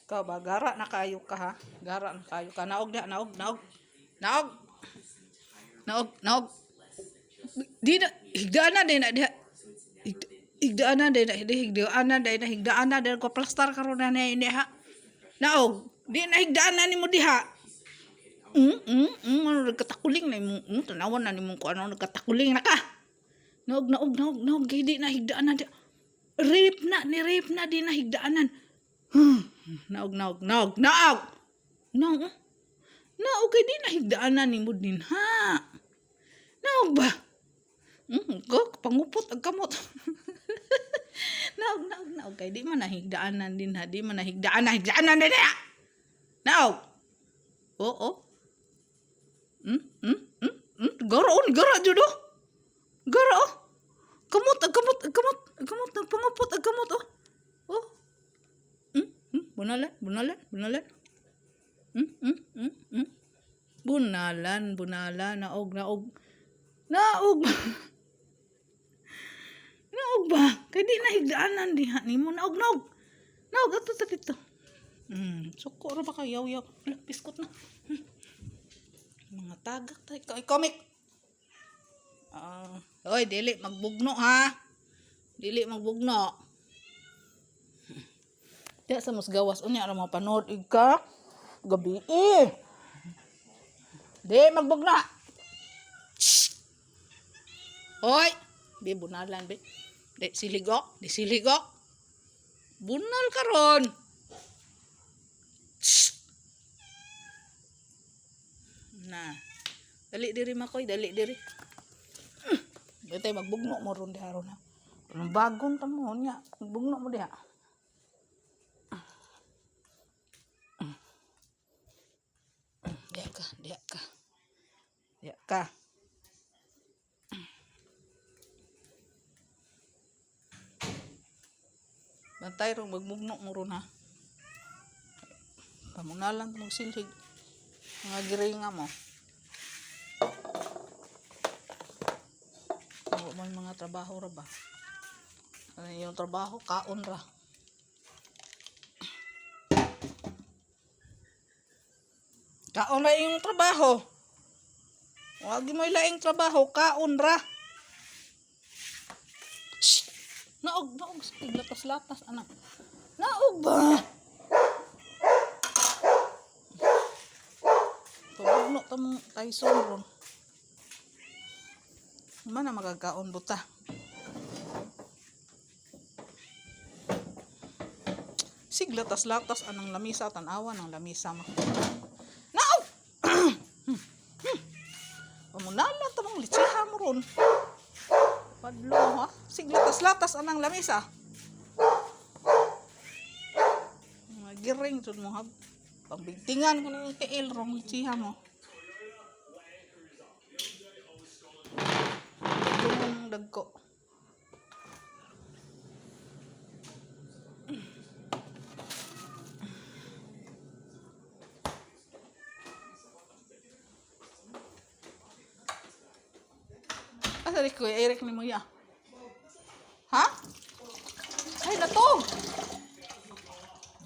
Ikaw ba, gara na kayo ka ha? Gara na kayo ka. Naog diha, naog, naog. Naog. Naog, naog. Di na, higdaan na, di na, diha. Higdaan na, di na, di, higdaan na, di na, higdaan na, di na, ko plastar karon na na ini ha. Naog, di na higdaan na nimo diha. Ano, nagkatakuling na imo, tanawan na nimo ko ano, nagkatakuling na ka. Naog, naog, naog, naog, kay di na higdaan na. Rape na, ni rape na, di na higdaanan. Naog, naog, naog, naog! Naog, oh. Naog, kay di na higdaanan nimo din ha. Naog ba? Ko, pangupot ang kamot. Naog, naog, naog. Kay di man nahigdaanan din ha. Di man nahigdaanan, higdaanan din ha. Naog. Oo. Gara, oh, gara, jud oh. Gara, oh. Kamot, ang kamot, ang kamot, ang kamot, ang pangupot, ang kamot, oh. Oh. Bunalan, bunalan, bunalan. Bunalan, bunalan, naog, naog. Naog. Naog ba? Kay di na higdaanan diha nimo naog naog. Naog ato ta dito. Suko ra ba ka yaw yaw. Hala, biskot na. Mga tagak tay kay comic. Ah, oy dili magbugno ha. Dili magbugno. Diya sa mas gawas unya ra mapanood ig ka gabi eh. Di magbugno. Shh. Hoy, di bunalan be. Di siligo, di siligo. Bunal karon. Shh. Na. Dali diri makoy, dali diri. Betay magbugno mo ron diha ron ha. Anong bagon ta mo nya, magbugno mo diha. Diha ka, diha ka. Diha ka. Bantay rong magbugno mo ron ha. Pamunalan mong silhig. Mga giringa mo. Wa mo yung mga trabaho ra ba? Ano yung trabaho? Kaon ra. Kaon ra yung trabaho. Wag mo ilaing trabaho, kaon ra. Shh! Naog, naog, latas-latas, anak. Naog ba? Tubugno ta mong Tyson ron. Mana magagaon buta. Siglatas-latas anang lamisa, tanawa ng lamisa mo. Naog! Pamunala ta mong litsiha mo ron. Padlo ha? Siglatas-latas anang lamisa. Mga giring jud mo ha. Pambigtingan ko ng tiil rong litsiha mo. Yung dagko. Asa rin ko, Eric ni mo ya. Ha? Ay, natog!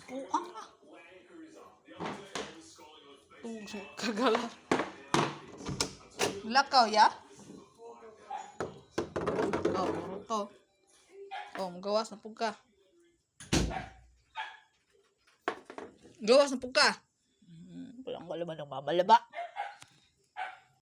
Buang na. Tug, kagala. Lakaw ya? Oh, puro to. Oh, magawas na pug ka. Gawas na pug ka. Walang wala man ang mamalaba.